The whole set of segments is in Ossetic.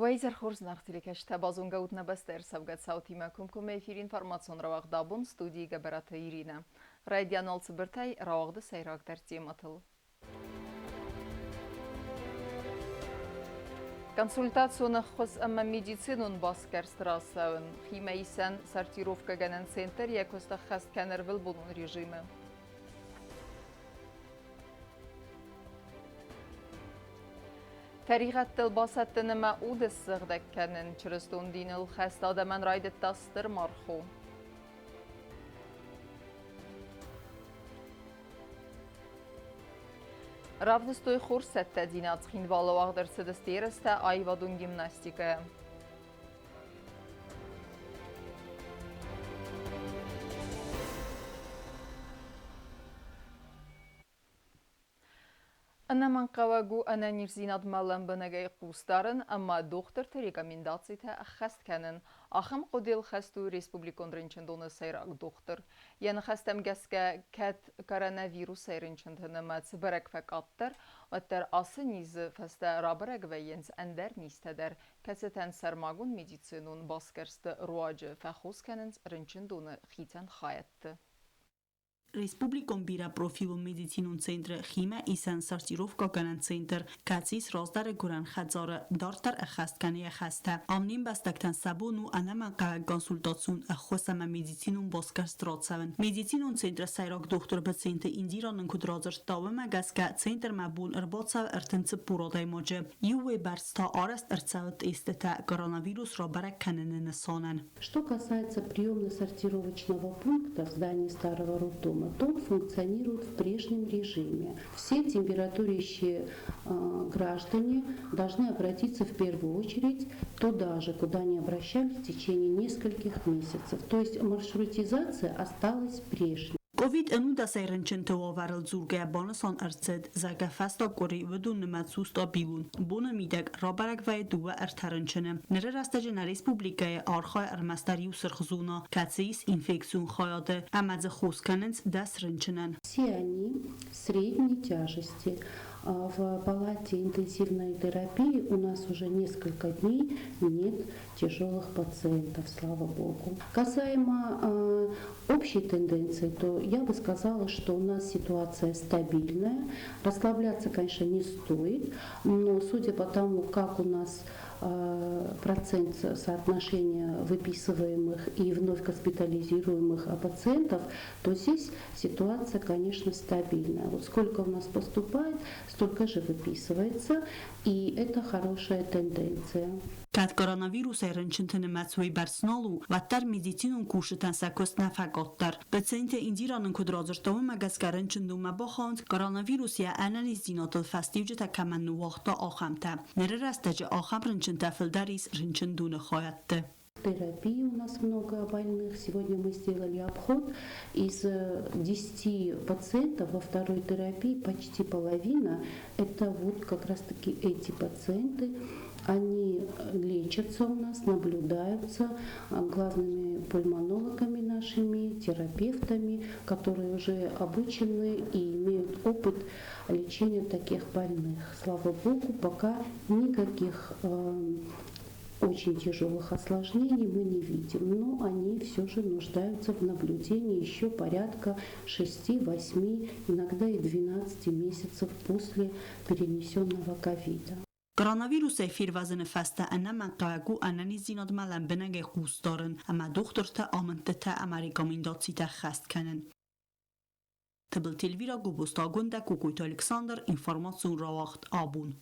Уӕ изӕр хорз, зынаргъ телекӕсджытӕ, базонгӕ ут нӕ бӕстӕ ӕрцӕугӕ цаутимӕ комкоммӕ эфиры информацион рауагъд абон студийы Гӕбӕраты Иринӕ. Райдиан уал цыбыртӕй рауагъды сӕйрагдӕр темӕтыл. Консультацион ӕххуыс ӕмӕ медицинон басгӕрст рацӕуын, химӕисӕн сортировкӕгӕнӕн центр йӕ куыст ӕххӕст кӕны ӕрвылбонон режимы. Тӕригъӕдтыл басӕттын ӕмӕ уды ссыгъдӕг кӕнын чырыстон диныл хӕст адӕмӕн райдыдта стыр мархо. Равдыстой хорз цӕттӕдзинад Цхинвалы уагъд ӕрцыдысты ерыстӕ аивадон гимнастикӕйӕ. Ӕнӕмӕнгхъӕуӕг у ӕнӕниздзинадмӕ лӕмбынӕгӕй хъус дарын ӕмӕ дохтырты рекомендацитӕ ӕххӕст кӕнын. Ахӕм хъуыдыйыл хӕст у республикон рынчындоны сӕйраг дохтыр. Йӕ ныхӕстӕм гӕсгӕ, кӕд коронавирусӕй рынчынты нымӕц бӕрӕг фӕкъаддӕр, уӕддӕр ацы низы фӕстӕ рабӕрӕг вӕййынц ӕндӕр низтӕ дӕр, кӕцытӕн сӕрмагонд медицинон басгӕрсты руаджы фӕхос кӕнынц рынчындоны хицӕн хайӕдты. Республикон бирӕпрофилон медицинон центры химӕ исӕн сортировкӕгӕнӕн центр, кӕцы ис раздӕры гуырӕн хӕдзары, дарддӕр ӕххӕст кӕны йӕ хӕстӕ. Ам не мбӕстӕгтӕн сӕ бон у ӕнӕмӕнгхъӕуӕг консультацион ӕххуыс ӕмӕ медицинон басгӕрст рацӕуын. Медицинон центры сӕйраг дохтыр пациенты Индира нын куыд радзырдта, уымӕ гӕсгӕ центрмӕ бон ӕрбацӕуы 34 адӕймаджы. Иуӕй бӕрц та арӕзт ӕрцӕуы тестытӕ коронавирус рабӕрӕг кӕныны нысанӕн. Что касается приемно-сортировочного пункта в здании старого роддома, то он функционирует в прежнем режиме. Все температурящие граждане должны обратиться в первую очередь туда же, куда они обращались в течение нескольких месяцев. То есть маршрутизация осталась прежней. Ковид ӕнудӕсӕй рынчынты уавӕрыл дзургӕйӕ банысан ӕрцыд, зӕгъгӕ, фӕстаг къуыри уыдон нымӕц у стабилон. Боны мидӕг рабӕрӕг вӕййы дыууӕ-ӕртӕ рынчыны. Ныры рӕстӕджы нӕ республикӕйы архайы ӕрмӕстдӕр иу сырх зона, кӕцы ис инфекцион хайады ӕмӕ дзы хос кӕнынц 10 рынчынӕн. Все они средней тяжести. В палате интенсивной терапии у нас уже несколько дней нет тяжелых пациентов, слава богу. Касаемо общей тенденции, то я бы сказала, что у нас ситуация стабильная. Расслабляться, конечно, не стоит, но судя по тому, как у нас процент соотношения выписываемых и вновь госпитализируемых пациентов, то здесь ситуация, конечно, стабильная. Вот сколько у нас поступает, столько же выписывается, и это хорошая тенденция. Кӕд коронавирусӕй рынчынты нымӕц уыйбӕрц нал у, уӕддӕр медицинон кусджытӕн сӕ куыст нӕ фӕкъаддӕр. Пациенттӕ Индира нын куыд радзырдта, уымӕ гӕсгӕ рынчындонмӕ бахауынц, коронавирус йӕ ӕнӕниздзинадыл фӕстиуджытӕ кӕмӕн ныууагъта, ахӕмтӕ. Ныры рӕстӕджы ахӕм рынчынтӕ фылдӕр ис рынчындоны хайӕдты. Терапии у нас много больных. Сегодня мы сделали обход. Из 10 пациентов во второй терапии почти половина – это вот как раз-таки эти пациенты. Они лечатся у нас, наблюдаются главными пульмонологами нашими, терапевтами, которые уже обучены и имеют опыт лечения таких больных. Слава богу, пока никаких очень тяжелых осложнений мы не видим, но они все же нуждаются в наблюдении еще порядка 6, 8, иногда и 12 месяцев после перенесенного ковида. Коронавирусӕй фервӕзыны фӕстӕ ӕнӕмӕнгхъӕуӕг у ӕнӕниздзинадмӕ лӕмбынӕгӕй хъус дарын ӕмӕ дохтырты амындтытӕ ӕмӕ рекомендацитӕ ӕххӕст кӕнын. Тыбылты Эльвира, Гобозты Агуындӕ, Кокойты Александр, информацион рауагъд абон.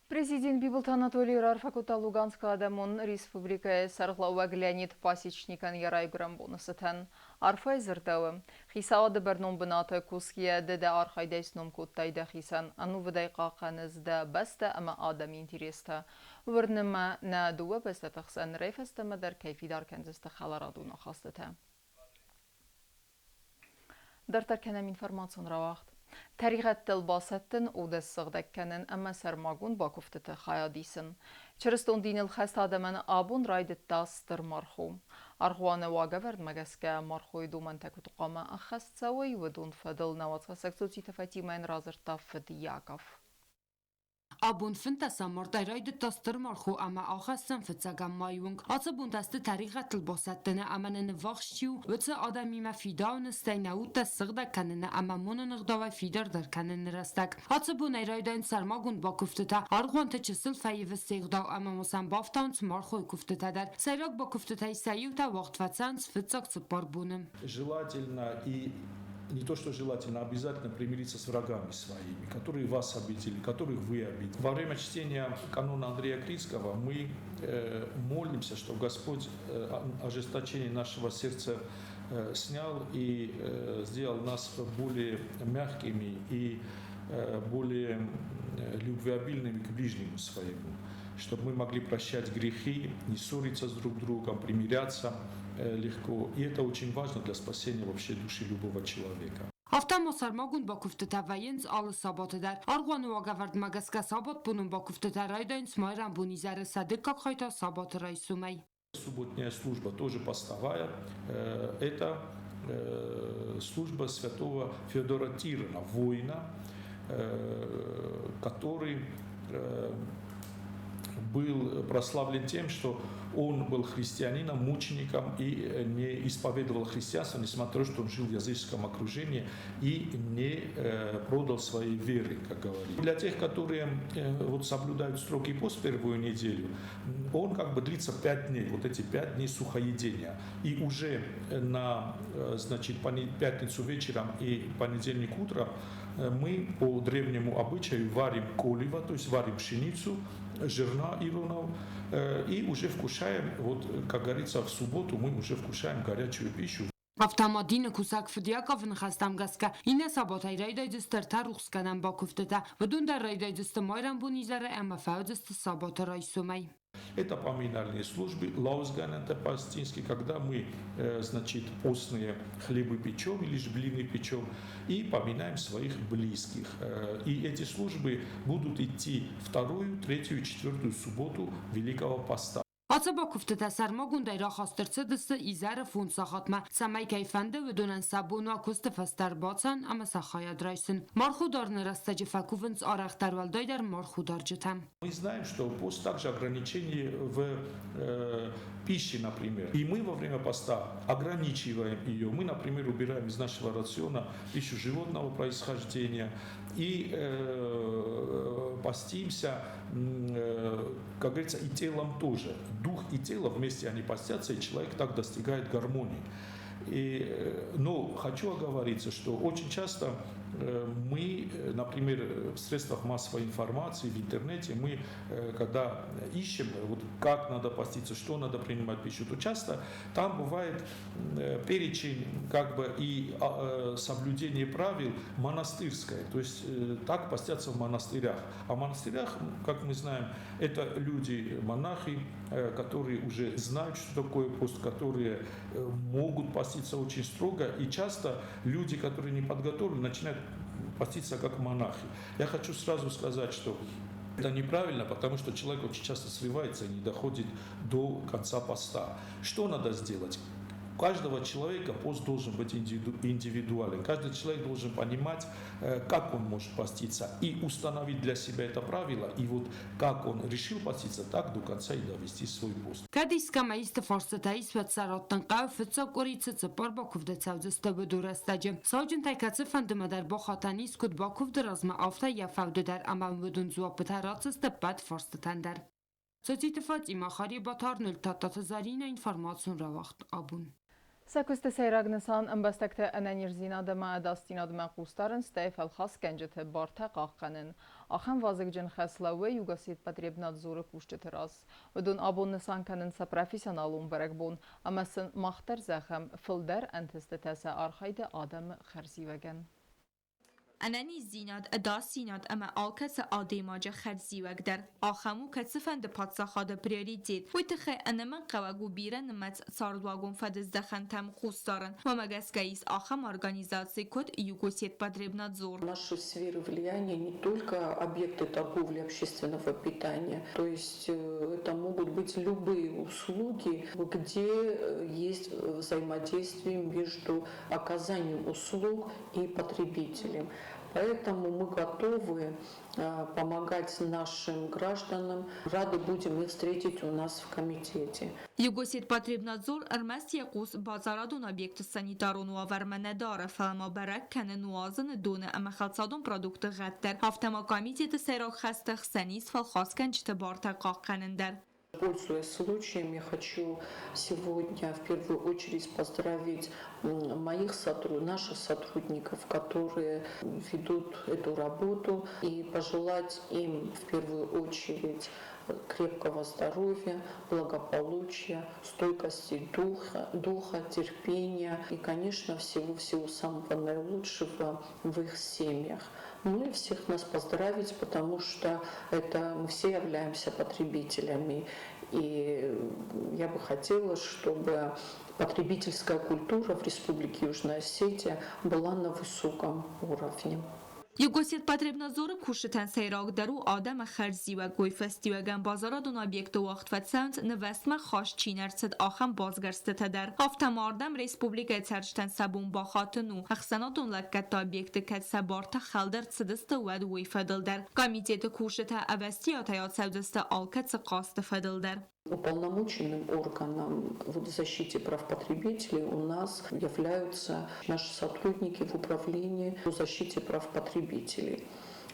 Президент Бибылты Анатолий раарфӕ кодта Луганскы Адӕмон Республикӕйы сӕргълӕууӕг Леонид Пасечникӕн йӕ райгуырӕн боны цытӕн. Арфӕйы дзырдӕуы, хицауады бӕрнон бынаты кусгӕйӕ ды дӕ архайдӕй сном кодтай дӕхицӕн, ӕнувыдӕй хъахъхъӕныс дӕ бӕстӕ ӕмӕ адӕмы интерестӕ. Уырны мӕ, нӕ дыууӕ бӕстӕты хсӕн нырӕй фӕстӕмӕ дӕр кӕй фидар кӕндзысты хӕларадон ахастытӕ. Дарддӕр кӕнӕм информацион рауагъд. Тӕригъӕдтыл басӕттын, уды ссыгъдӕг кӕнын ӕмӕ сӕрмагонд бакуывтыты хайад исын. Чырыстон диныл хӕст адӕмӕн абон райдыдта стыр мархо. Аргъуаны уагӕвӕрдмӕ гӕсгӕ мархойы домӕнтӕ куыд хъуамӕ ӕххӕст цӕуой, уыдон фӕдыл нӕ уацхӕссӕг Цоциты Фатимӕйӕн радзырдта фыд Яков. Абон 15 мартӕй райдыдта стыр мархо ӕмӕ ахӕсдзӕн фыццӕгӕм майы онг. Ацы бонтӕ сты тӕригъӕдтыл басӕттыны ӕмӕ нын ӕввахс чи у, уыцы адӕмимӕ фидауыны, стӕй нӕ удтӕ ссыгъдӕг кӕныны ӕмӕ монон ӕгъдауӕй фидардӕр кӕныны рӕстӕг. Ацы бонӕй райдайынц сӕрмагонд бакуывтытӕ, аргъуанты чысыл фӕивы се гъдау ӕмӕ ма сӕм бафтауынц мархойы куывтытӕ дӕр. Сӕйраг бакуывтытӕй сӕ иутӕ уагъд фӕцӕуынц фыццаг цыппар боны. Желательно и не то что желательно, а обязательно примириться с врагами своими, которые вас обидели, которых вы обидели. Во время чтения канона Андрея Критского мы молимся, что Господь ожесточение нашего сердца снял и сделал нас более мягкими и более любвеобильными к ближнему своему, чтобы мы могли прощать грехи, не ссориться с друг другом, примиряться легко. И это очень важно для спасения вообще души любого человека. Афтӕ ма сӕрмагонд бакуывтытӕ вӕййынц алы сабаты дӕр. Аргъуаны уагӕвӕрдмӕ гӕсгӕ сабатбонон бакуывтытӕ райдайынц майрӕмбонизӕры сӕ дыккаг хай та сабаты райсомӕй. Субботняя служба тоже постовая. Это служба святого Феодора Тирана, воина, который был прославлен тем, что он был христианином, мучеником и не исповедовал христианство, несмотря на то, что он жил в языческом окружении и не продал своей веры, как говорили. Для тех, которые вот соблюдают строгий пост первую неделю, он как бы длится 5 дней, вот эти 5 дней сухоедения. И уже на, значит, пятницу вечером и понедельник утром мы по древнему обычаю варим коливо, то есть варим пшеницу, жерна иронау, и уже вкушаем, вот, как говорится, в субботу мы уже вкушаем горячую пищу. Афтӕ ма дины кусӕг фыд Яковы ныхӕстӕм гӕсгӕ, иннӕ сабатӕй райдайдзысты ӕртӕ рухсгӕнӕн бакуывдтытӕ. Уыдон дӕр райдайдзысты майрӕмбон изӕры ӕмӕ фӕуыдзысты сабаты райсомӕй. Это поминальные службы, лауызгӕнӕнтӕ по-осетински, когда мы, значит, постные хлебы печем или же блины печем и поминаем своих близких. И эти службы будут идти вторую, третью и четвертую субботу Великого Поста. Ацы бакуывдтытӕ сӕрмагондӕй рахаст ӕрцыдысты изӕры 5 сахатмӕ, цӕмӕй кӕй фӕнды, уыдонӕн сӕ бон уа куысты фӕстӕ ӕрбацӕуын ӕмӕ сӕ хайад райсын. Марходарыны рӕстӕджы фӕкувынц арӕхдӕр, уӕлдайдӕр марходарджытӕ. Мы знаем, что пост также ограничение в пище, например. И мы во время поста ограничиваем ее. Мы, например, убираем из нашего рациона пищу животного происхождения и постимся, как говорится, и телом тоже. Дух и тело вместе они постятся, и человек так достигает гармонии. Но хочу оговориться, что очень часто мы, например, в средствах массовой информации, в интернете, мы, когда ищем, вот как надо поститься, что надо принимать пищу, то часто там бывает перечень как бы и соблюдение правил монастырское, то есть так постятся в монастырях. А в монастырях, как мы знаем, это люди, монахи, которые уже знают, что такое пост, которые могут поститься очень строго, и часто люди, которые не подготовлены, начинают поститься как монахи. Я хочу сразу сказать, что это неправильно, потому что человек очень часто срывается и не доходит до конца поста. Что надо сделать? У каждого человека пост должен быть индивидуален. Каждый человек должен понимать, как он может поститься и установить для себя это правило. И вот как он решил поститься, так до конца и довести свой пост. Кӕд искӕмӕ исты фарстытӕ ис, уӕд сӕ раттын хъӕуы фыццаг къуыри цы цыппар бакуывды цӕудзысты, уыдон рӕстӕджы. Сауджынтӕй кӕцыфӕндымӕ дӕр бахатӕн ис куыд бакуывды размӕ, афтӕ йӕ фӕуды дӕр ӕмӕ уыдон дзуаппытӕ ратдзысты ӕппӕт фарстытӕн дӕр. Цоциты Фатима, Харебаты Арнольд, Тадтаты Заринӕ, информацион рауагъд Абон. Сӕ куысты сӕйраг нысан ӕмбӕстӕгты ӕнӕниздзинад ӕмӕ ӕдасдзинадмӕ хъусдарын, стӕй фӕлхасгӕнджыты бартӕ хъахъхъӕнын. Ахӕм вазыгджын хӕс лӕууы Югосетпотребнадзоры кусджыты раз. Уыдон абон нысан кӕнынц сӕ профессионалон бӕрӕгбон ӕмӕ сын мах дӕр зӕгъӕм фылдӕр ӕнтыстытӕ сӕ архайды адӕмы хӕрзиуӕгӕн. Ӕнӕниздзинад, ӕдасдзинад ӕмӕ алкӕцы адӕймаджы хӕрзиуӕг дӕр ахӕм у кӕцыфӕнды паддзахады приоритет. Уый тыххӕй ӕнӕмӕнгхъӕуӕг у бирӕнымӕц цардуагон фӕдыздӕхӕнтӕм хъусдарын. Уымӕ гӕсгӕ ис ахӕм организаци, куыд Югосетпотребнадзор. Наши сферы влияния не только объекты торговли общественного питания, то есть это могут быть любые услуги, где есть взаимодействие между оказанием услуг и потребителем. Поэтому мы готовы помогать нашим гражданам. Рады будем их встретить у нас в комитете. Югосетпотребнадзор ӕрмӕст йӕ хъус базарадон объекты санитарон уавӕрмӕ нӕ дары, фӕлӕ ма бӕрӕг кӕны нуазыны доны ӕмӕ хӕлцадон продуктты гъӕд дӕр. Афтӕ ма комитеты сӕйраг хӕсты хсӕн ис фӕлхасгӕнджыты бартӕ хъахъхъӕнын дӕр. Пользуясь случаем, я хочу сегодня в первую очередь поздравить моих наших сотрудников, которые ведут эту работу, и пожелать им в первую очередь крепкого здоровья, благополучия, стойкости духа, терпения и, конечно, всего-всего самого наилучшего в их семьях. Ну и всех нас поздравить, потому что это мы все являемся потребителями. И я бы хотела, чтобы потребительская культура в Республике Южная Осетия была на высоком уровне. Югосетпотребнадзоры кусджытӕн сӕйрагдӕр у адӕмы хӕрзиуӕг, уый фӕстиуӕгӕн базарадон объекты уагъд фӕцӕуынц нывӕстмӕ хаст чи не рцыд, ахӕм басгӕрстытӕ дӕр. Афтӕ ма ардӕм республикӕйы цӕрджытӕн сӕ бон бахатын у, ӕхсӕнадон лӕггӕдты объекты кӕд сӕ бартӕ хӕлд ӕрцыдысты, уӕд уый фӕдыл дӕр. Комитеты кусджытӕ ӕвӕстиатӕй ацӕудзысты алкӕцы хъасты фӕдыл дӕр. Уполномоченным органом в защите прав потребителей у нас являются наши сотрудники в управлении по защите прав потребителей.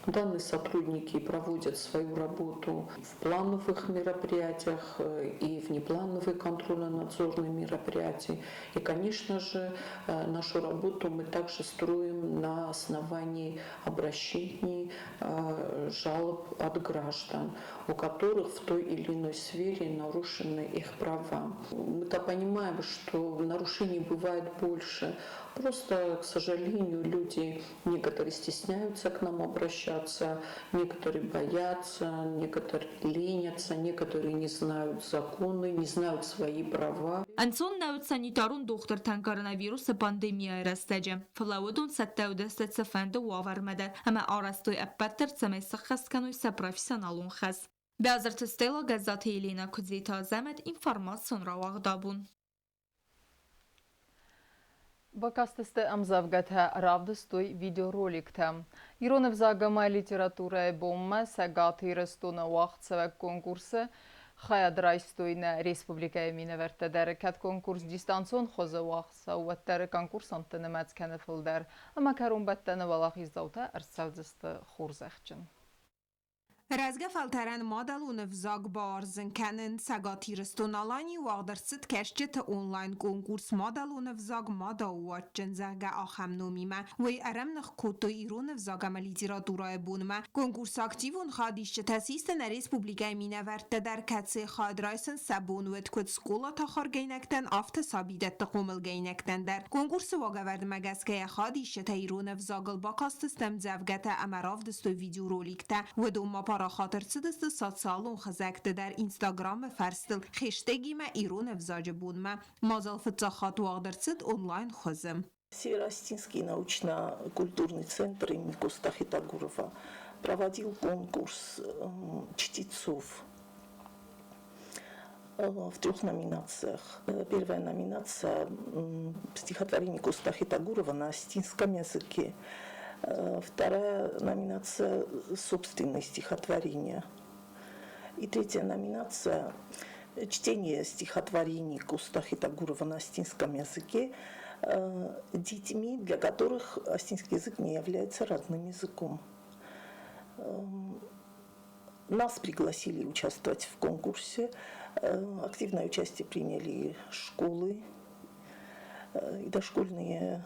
Данные сотрудники проводят свою работу в плановых мероприятиях и внеплановые контрольно-надзорные мероприятия. И, конечно же, нашу работу мы также строим на основании обращений, жалоб от граждан, у которых в той или иной сфере нарушены их права. Мы-то понимаем, что нарушений бывает больше. Просто, к сожалению, люди некоторые стесняются к нам обращаться, некоторые боятся, некоторые ленятся, некоторые не знают законы, не знают свои права. Ӕнцон нӕ уыд санитарон дохтыртӕн коронавирусы пандемияйы рӕстӕджы, фӕлӕ уыдон цӕттӕ уыдысты цыфӕнды уавӕрмӕ дӕр ӕмӕ арӕзтой ӕппӕт дӕр, цӕмӕй сыххӕст кӕной сӕ профессионалон хӕс. Бязырты Стелла, Гӕззаты Еленӕ, Куыдзеты Азӕмӕт, информацион рауагъд абон. Бакастысты ӕмдзӕвгӕтӕ, равдыстой видеороликтӕ. Ирон ӕвзаг ӕмӕ литературӕйы бонмӕ Цӕгат Ирыстоны уагъдцӕуӕг конкурсы хайад райстой нӕ республикӕйы минӕвӕрттӕ дӕр. Кӕд конкурс дистанцион хуызы уагъд цӕуы, уӕддӕр конкурсантты нымӕц кӕны фылдӕр. Ӕмӕ кӕронбӕттӕны уӕлахиздзаутӕ ӕрцӕудзысты хорзӕхджын. Рӕзгӕ фӕлтӕрӕн мадӕлон ӕвзаг бауарзын кӕнын Цӕгат Ирыстон-Аланийы уагъд ӕрцыд кӕсджыты онлайн-конкурс «Мадӕлон ӕвзаг мадау у адджын», зӕгъгӕ, ахӕм номимӕ. Уый ӕрӕмных кодтой ирон ӕвзаг ӕмӕ литературӕйы бонмӕ. Конкурсы активон хайадисджытӕ систы нӕ республикӕйы минӕвӕрттӕ дӕр, кӕцыйы хайад райсын сӕ бон уыд куыд скъолаты ахуыргӕнинӕгтӕн, афтӕ сабидӕтты хъомылгӕнинӕгтӕн дӕр. Конкурсы уагӕвӕрдмӕ гӕсгӕ йӕ хайадисджытӕ ирон ӕвзагыл бакастысты ӕмдзӕвгӕтӕ ӕмӕ равдыстой видеороликтӕ. Уыдон ма парахат ӕрцыдысты социалон хызӕгты дӕр Инстаграмы фӕрстыл хештегимӕ ирон ӕвзаджы бонмӕ. Мадзал фыццаг хатт уагъд ӕрцыд онлайн хуызы. Северо-Осетинский научно-культурный центр имени Коста Хетагурова проводил конкурс чтецов в трех номинациях. Первая номинация – стихотворение Коста Хетагурова на осетинском языке. Вторая номинация – собственные стихотворения. И третья номинация – чтение стихотворений Коста Хетагурова на осетинском языке детьми, для которых осетинский язык не является родным языком. Нас пригласили участвовать в конкурсе. Активное участие приняли школы и дошкольные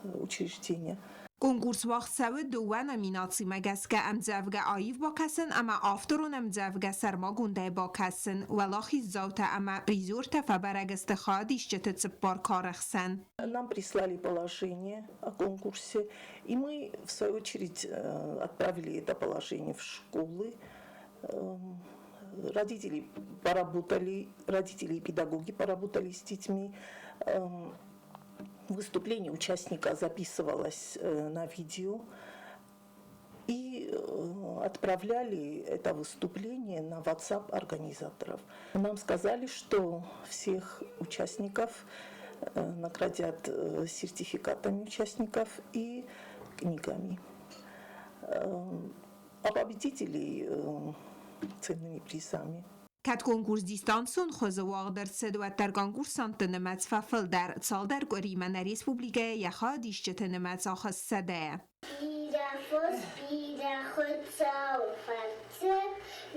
учреждения. Конкурс уагъд цӕуы дыууӕ номинацимӕ гӕсгӕ ӕмдзӕвгӕ аив бакӕсын ӕмӕ авторон ӕмдзӕвгӕ сӕрмагондӕй бакӕсын. Уӕлахиздзаутӕ ӕмӕ призертӕ фӕбӕрӕг сты хайадисджыты цыппар кары хсӕн. Нам прислали положение о конкурсе, и мы, в свою очередь, отправили это положение в школы. Родители поработали, родители и педагоги поработали с детьми. Выступление участника записывалось на видео и отправляли это выступление на WhatsApp организаторов. Нам сказали, что всех участников наградят сертификатами участников и книгами. А победителей ценными призами. Кӕд конкурс дистанцион хуызы уагъд ӕрцыд, уӕддӕр конкурсантты нымӕц фӕфылдӕр. Цалдӕр къуыримӕ нӕ республикӕйы йӕ хайадисджыты нымӕц ахызт сӕдӕйӕ. Бирӕ фос, бирӕ Хуыцауы фӕрцы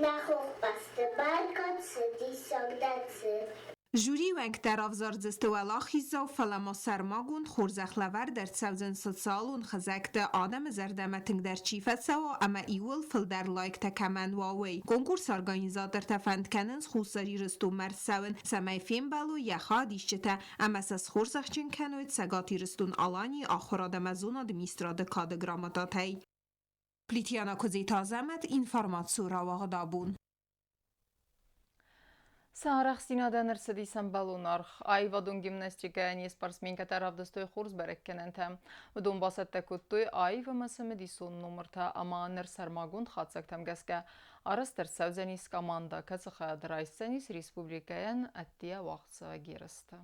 нӕ хохбӕсты бӕркад цы диссаг дӕтты. Жюрийы уӕнгтӕ равзардзысты уӕлахиздзау, фӕлӕ ма сӕрмагонд хорзӕх лӕвӕрд ӕрцӕудзӕн социалон хызӕгты адӕмы зӕрдӕмӕ тынгдӕр чи фӕцӕуа ӕмӕ иууыл фылдӕр лайктӕ кӕмӕн уа, уый. Конкурсы организатортӕ фӕнд кӕнынц Хуссар Ирыстонмӕ ӕрцӕуын, цӕмӕй фембӕлой йӕ хайадисджытӕ ӕмӕ сӕ схорзӕхджын кӕной Цӕгат Ирыстон-Аланийы ахуырад ӕмӕ зонады министрады кады грамотатӕй. Плитьяна Куыдзиты Азӕмӕт, информацийы рауагъд абон. Сӕ арӕхстдзинадӕн ӕрцыди сӕмбӕлон аргъ. Аивадон гимнастикӕйӕн йе спортсменкӕтӕ равдыстой хорз бӕрӕггӕнӕнтӕ. Уыдон бацӕттӕ кодтой аив ӕмӕ цымыдисон номыртӕ ӕмӕ ныр сӕрмагонд хатдзӕгтӕм гӕсгӕ арӕзт ӕрцӕудзӕнис командӕ, кӕцы хайад райсдзӕнис республикӕйӕн ӕддейӕ уагъдцӕуӕг ерысты.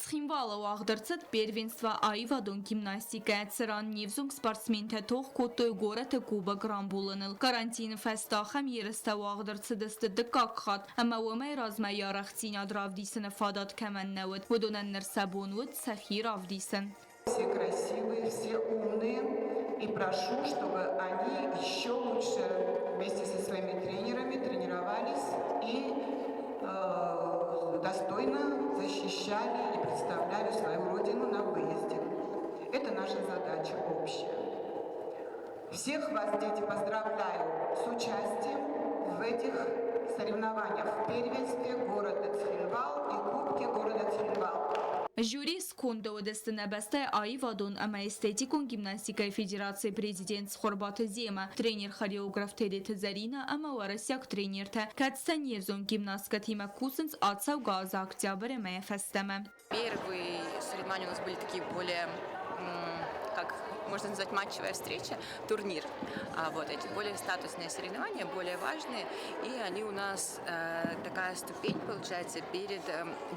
Цхинвалы уагъд ӕрцыд первенство аивадон гимнастикӕ, цыран не взонг спортсментӕ тох кодтой горӕты Кубок рамбулыныл. Карантины фӕстӕ ахӕм ерыстӕ уагъд ӕрцыдысты дыккаг хатт, ӕмӕ уымӕй размӕ йӕ арӕхстдзинад равдисыны фадат кӕмӕн нӕ уыд, уыдонӕн ныр сӕ бон уыд сӕхи равдисын. Все красивые, все умные. И прошу, чтобы они еще лучше вместе со своими тренерами тренировались и достойно защищали и представляли свою родину на выезде. Это наша задача общая. Всех вас, дети, поздравляю с участием в этих соревнованиях в первенстве города Цхинвал и Кубке города Цхинвал. Жюри сконды уыдысты нӕ бӕстӕйы аивадон ӕмӕ эстетикон гимнастикӕйы федерацийы президент Цхуырбаты Зема, тренер-хореограф Тедеты Зӕринӕ ӕмӕ уӕрӕсейаг тренертӕ, кӕд сӕ не взонг гимнасткӕтимӕ кусынц ацӕугӕ азы октябры мӕйӕ фӕстӕмӕ. Первые соревнования у нас были такие более, как можно назвать, матчевая встреча, турнир. А вот эти более статусные соревнования, более важные, и они у нас такая ступень, получается, перед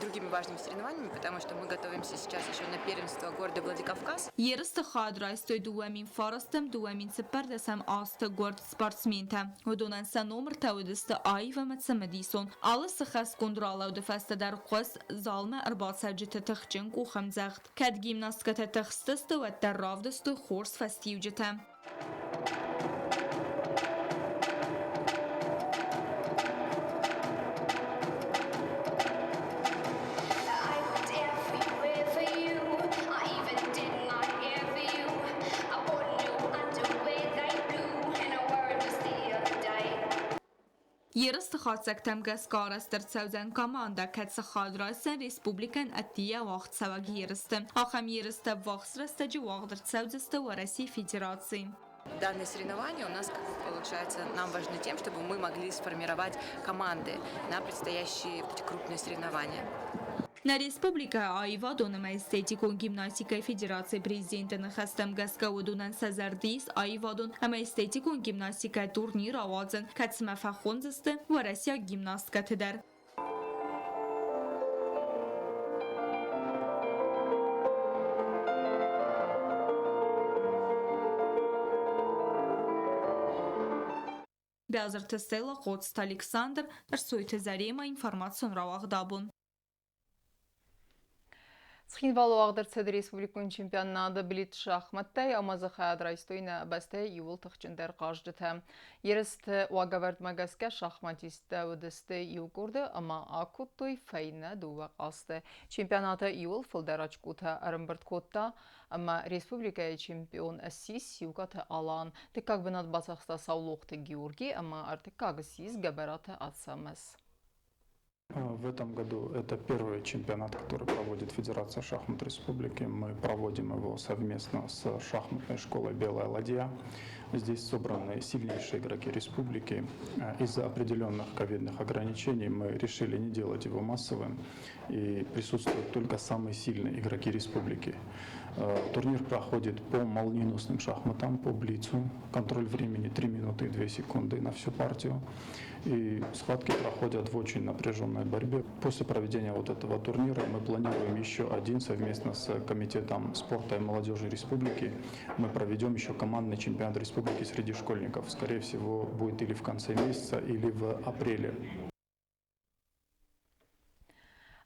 другими важными соревнованиями, потому что мы готовимся сейчас еще на первенство города Владикавказ. Ерысты хайад райстой 2009-ӕм, 2014-ӕм азты гуырд спортсментӕ. Уыдонӕн сӕ номыртӕ уыдысты аив ӕмӕ цымыдисон. Алы сыхӕсгонд ралӕуды фӕстӕ дӕр хъуыст залмӕ ӕрбацӕуджыты тыхджын къухӕмдзӕгъд. Кӕд гимнасткӕтӕ тыхстысты, уӕддӕр равдыстой хорз фӕстиуджытӕ. Ерысты хатдзӕгтӕм гӕсгӕ арӕзт ӕрцӕудзӕн командӕ, кӕцы хайад райсдзӕн республикӕйӕн ӕддейӕ уагъдцӕуӕг ерысты. Ахӕм ерыстӕ ӕввахс рӕстӕджы уагъд ӕрцӕудзысты Уӕрӕсейы Федерацийы. Данные соревнования у нас, как бы, получается, нам важны тем, чтобы мы могли сформировать команды на предстоящие вот эти крупные соревнования. Нӕ республикӕйы аивадон ӕмӕ эстетикон гимнастикӕйы федерацийы президенты ныхӕстӕм гӕсгӕ уыдонӕн сӕ зӕрды ис аивадон ӕмӕ эстетикон гимнастикӕйы турнир ауадзын, кӕцымӕ фӕхондзысты уӕрӕсейаг гимнасткӕты дӕр. Бязырты Стелла, Хъоцты Александр, Ӕрсойты Зарема, информацион рауагъд абон. Цхинвалы уагъд ӕрцыд республикон чемпионаты блиц-шахматтӕй ӕмӕ дзы хайад райстой нӕ бӕстӕйы иууыл тыхджындӕр хъазджытӕ. Ерысты уагӕвӕрдмӕ гӕсгӕ шахматисттӕ уыдысты иу къорды ӕмӕ акодтой фӕйнӕ дыууӕ хъазты. Чемпионаты иууыл фылдӕр очкотӕ ӕрӕмбырд кодта ӕмӕ республикӕйы чемпион ссис Сиукъаты Алан. Дыккаг бынат бацахста Саулохты Георги ӕмӕ ӕртыккаг ссис Гӕбӕраты Ацӕмӕз. В этом году это первый чемпионат, который проводит Федерация шахмат Республики. Мы проводим его совместно с шахматной школой «Белая ладья». Здесь собраны сильнейшие игроки республики. Из-за определенных ковидных ограничений мы решили не делать его массовым, и присутствуют только самые сильные игроки республики. Турнир проходит по молниеносным шахматам, по блицу. Контроль времени 3 минуты и 2 секунды на всю партию. И схватки проходят в очень напряженной борьбе. После проведения вот этого турнира мы планируем еще один совместно с Комитетом спорта и молодежи республики. Мы проведем еще командный чемпионат республики среди школьников. Скорее всего, будет или в конце месяца, или в апреле.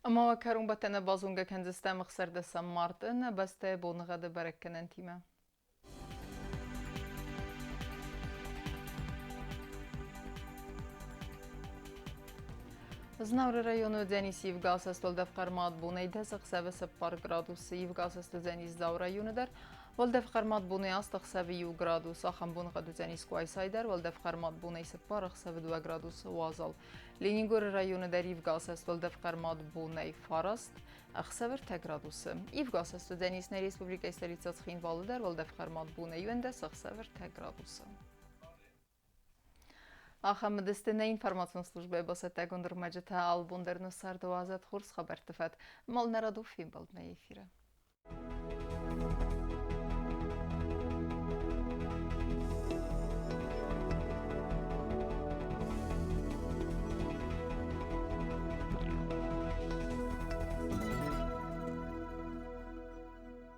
Ӕмӕ уӕ кӕронбӕттӕны базонгӕ кӕндзыстӕм 16 марты нӕ бӕстӕйы боныгъӕды бӕрӕггӕнӕнтимӕ. Знауыры районы уыдзӕнис ивгӕ уӕлдӕф хъӕрмад бонӕй 10 ӕхсӕвы 4 градусы, ивгӕ уыдзӕнис Дзауы районы дӕр. Уӕлдӕф хъӕрмад бонӕй 8 ӕхсӕвы 1 градус, ахӕм боныгъӕд уыдзӕнис Къуайсайы дӕр, уӕлдӕф хъӕрмад бонӕй 4 ӕхсӕвы 2 градусы уазал. Ленингоры районы дӕр ивгӕ уӕлдӕф хъӕрмад бонӕй 9 ӕхсӕвы 3 градусы. Ивгӕ уыдзӕнис нӕ республикӕйы столицӕ Цхинвалы дӕр, уӕлдӕф хъӕрмад бонӕй 11 ӕхсӕвы 3 градусы. Ахӕм уыдысты нӕ информацион службӕйы бацӕттӕгонд ӕрмӕджытӕ. Алыбон дӕр нӕ царды уадзӕд хорз хабӕртты фӕд. Мал нӕ рад у фембӕлдмӕ эфиры.